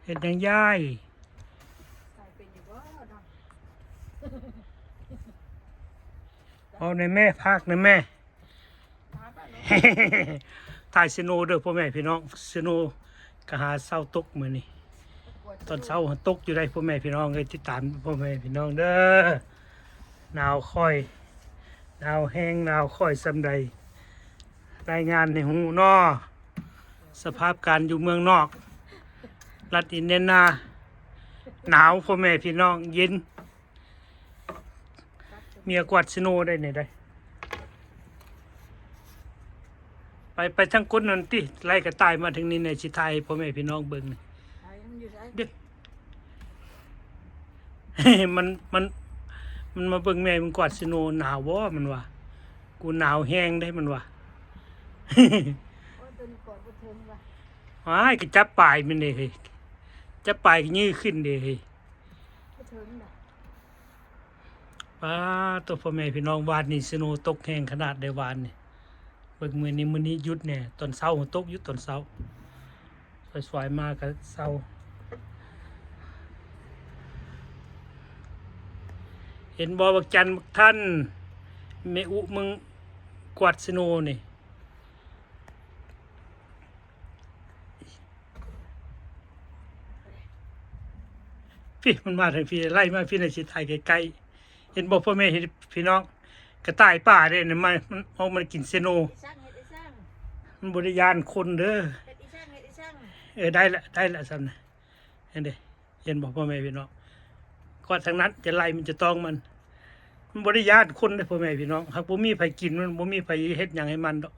ເຮັດຫຍັງຍາຍ? ເວົ້າແດ່ແມ່ ພາກແດ່ແມ່. ຖ່າຍສະໂນເດີພໍ່ແມ່ພີ່ນ້ອງ, ສະໂນກະຫາເຊົ້າຕົກມື້ນີ້. ຕອນເຊົ້າຕົກຢູ່ໃດ໋ພໍ່ແມ່ພີ່ນ້ອງເອີຍ, ຕິດຕາມພໍ່ແມ່ພີ່ນ້ອງເດີ. ໜາວຂ້ອຍ ໜາວແຮງ ໜາວຂ້ອຍສ່ຳໃດ ລາຍງານໃຫ້ຮູ້ເນາະ. ສະພາບການຢູ່ເມືອງນອກ ລັດອິນເດຍນາ ໜາວພໍ່ແມ່ພີ່ນ້ອງ ເຢັນ. ເມຍກວາດສະໂນໄດ້ນີ້ໄດ໋. ໄປ ໄປທາງກົ້ນນັ້ນຕິ, ໄລ່ກະຕ່າຍມາທາງນີ້ແດ່, ຊິຖ່າຍໃຫ້ພໍ່ແມ່ພີ່ນ້ອງເບິ່ງນີ້. ໄປ ມັນຢູ່ໃສ? ເດ້ ມັນ ມັນ ມັນມາເບິ່ງແມ່ມຶງກວາດສະໂນ. ໜາວບໍ່? ມັນວ່າ ກູໜາວແຮງເດ້ ມັນວ່າ. ໂອ້ຍ ໂຕນີ້ກອດບໍ່ເຖິງວ່າ. ວ້າຍ ກະຈັບປາຍມັນເດ້ເຮີ້ຍ, ຈັບປາຍກະຍື່ຂຶ້ນເດ້ເຮີ້ຍ. ບໍ່ເຖິງນະ. ປາດໂທ້ ພໍ່ແມ່ພີ່ນ້ອງ, ວານນີ້ສະໂນຕົກແຮງຂະໜາດໃດວານນີ້. ເບິ່ງມື້ນີ້ ມື້ນີ້ຢຸດແດ່, ຕອນເຊົ້າຕົກຢູ່ຕອນເຊົ້າ, ສວຍໆມາກະເຊົາ. ເຫັນບໍ່ ບັກຈັນ ບັກທັນ, ແມ່ອຸເມືອງກວາດສະໂນນີ້. ພີ້ ມັນມາທາງພີ້, ໄລ່ມາພີ້ນະ, ຊິຖ່າຍໃກ້ໆ. ເຫັນບໍ່ພໍ່ແມ່ພີ່ນ້ອງ, ກະຕ່າຍປ່າເດ້ນີ້, ມັນ ມັນອອກມາກິນສະໂນ. ມັນບໍ່ໄດ້ຢ້ານຄົນເດີ. ເອີ ໄດ້ລະ ໄດ້ລະ ຊັ້ນນະ. ເຫັນເດ້ ເຫັນບໍ່ພໍ່ແມ່ພີ່ນ້ອງ, ກວາດທາງນັ້ນຈະໄລ່ມັນຈະຕ້ອງມັນ, ມັນບໍ່ໄດ້ຢ້ານຄົນເດ້ພໍ່ແມ່ພີ່ນ້ອງ. ຫາກບໍ່ມີໃຜກິນມັນ, ບໍ່ມີໃຜເຮັດຫຍັງໃຫ້ມັນດອກ.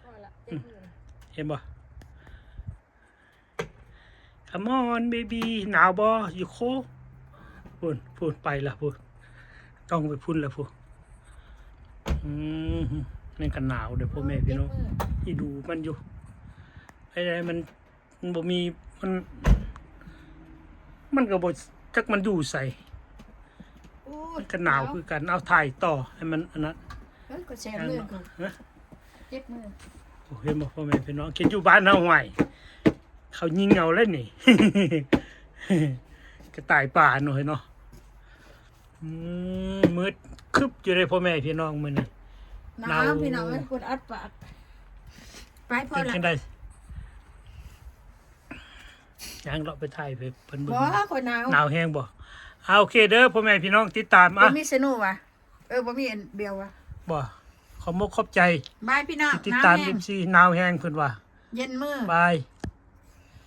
ພໍລະ ອືມ ເຕັມຢູ່. ເຫັນບໍ່? Come on baby, ໜາວບໍ່? You cold? ພຸ້ນ ພຸ້ນ ໄປລະພຸ້ນ, ຕ້ອງໄປພຸ້ນລະພຸ້ນ. ອືມ ນີ້ກະໜາວເດີພໍ່ແມ່ພີ່ນ້ອງ, ອີດູມັນຢູ່ ໄປໄດ້ມັນ ມັນບໍ່ມີ ມັນ ມັນກະບໍ່ຈັກມັນຢູ່ໃສ. ໂອ້ຍ ມັນກະໜາວຄືກັນ. ເອົາ ຖ່າຍຕໍ່ໃຫ້ມັນອັນນັ້ນ. ເອີ ກະແສບມື ຮະ ເຈັບມື. ໂອ້ ເຫັນບໍ່ພໍ່ແມ່ພີ່ນ້ອງ, ເຂດຢູ່ບ້ານເຮົາ ຫ້ວຍ ເຂົາຍິງເອົາແລ້ວນີ້. ກະຕ່າຍປ່າເນາະ ເນາະ. ອືມ ມືດຄຶບຢູ່ເດ້ພໍ່ແມ່ພີ່ນ້ອງມື້ນີ້. ໜາວ ໜາວ ພີ່ນ້ອງເອີຍ, ປົວດອັດປາກ. ໄປພໍລະ. ເປັນຈັ່ງໃດ? ຍ່າງເລາະໄປຖ່າຍໃຫ້ເພິ່ນເບິ່ງ. ບໍ່ ຂ້ອຍໜາວ. ໜາວແຮງບໍ່? ອ່າ ໂອເຄເດີພໍ່ແມ່ພີ່ນ້ອງ, ຕິດຕາມ. ບໍ່ມີສະໂນຫວາ? ເອີ ບໍ່ມີອັນດຽວຫວາ? ບໍ່. ຂອບມົກຂອບໃຈ. ບາຍພີ່ນ້ອງ. ຕິດຕາມ ໜາວແຮງ ເອັຟຊີ. ໜາວແຮງເພິ່ນວ່າ. ເຢັນມື. ບາຍ.